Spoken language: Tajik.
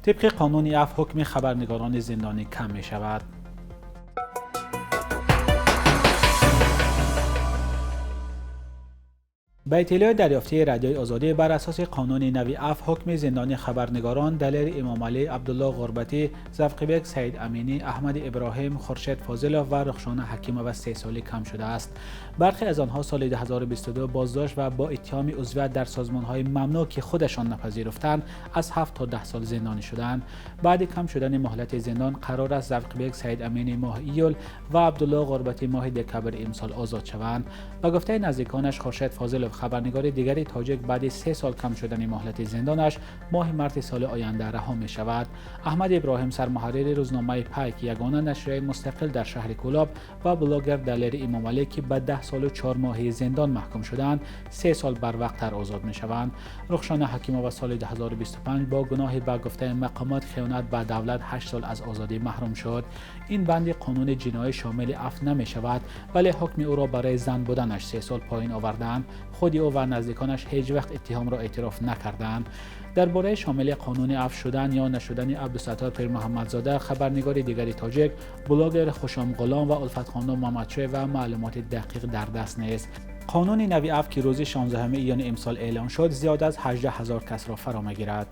Тибқи қонуни афв, ҳукми хабарнигорони зиндонӣ кам мешавад. Ба иттилои дарёфтии Радиои Озодӣ, бар асоси қонуни нави афв, ҳукми зиндони хабарнигорон Далер Имомалӣ, Абдулло Ғурбатӣ, Завқибек Саид Аминӣ, Аҳмад Иброҳим, Хуршед Фозилов ва Рухшона Ҳакимова 3 солӣ кам шудааст. Бархе аз онҳо соли 2022 боздошт ва бо иттиҳоми узвият дар созмонҳои мамнӯъ, ки худашон напазируфтанд, аз 7 то 10 сол зиндонӣ шуданд. Баъди кам шудани муҳлати зиндон қарор аст Завқибек Саид Аминӣ моҳи июл ва Абдулло Ғурбатӣ моҳи декабри имсол озод шаванд. Ба гуфтаи наздиконаш, Хуршед Фозилов, хабарнигори дигари тоҷик, баъди 3 сол кам шудани муҳлати зиндонаш моҳи марти соли оянда раҳо мешавад. Аҳмад Иброҳим, сармуҳаррири рӯзномаи Пайк, ягона нашрияи мустақил дар шаҳри Кӯлоб, ва блогер Далер Имомалӣ, ки ба 10 солу 4 моҳи зиндон маҳкум шуданд, 3 сол барвақттар озод мешаванд. Рухшона Ҳакимова соли 2025 бо гуноҳи ба гуфтаи мақомот хиёнат ба давлат 8 сол аз озодӣ маҳрум шуд. Ин банди қонуни ҷиноӣ шомили афв намешавад, вале ҳукми ӯро барои зан буданаш 3 сол поён оварданд. Худи ӯ ва наздиконаш ҳеҷ вақт иттиҳомро эътироф накарданд. Дар бораи шомили қонуни афв шудан ё нашудани Абдусаттор Пирмуҳаммадзода, хабарнигори дигари тоҷик, блогер Хушом Ғулом ва Улфатхонум Мамадшоева маълумоти дақиқ дар даст нест. Қонуни нави афв, ки рӯзи 16 июни имсол эълон шуд, зиёд аз 18 000 касро фаро мегирад.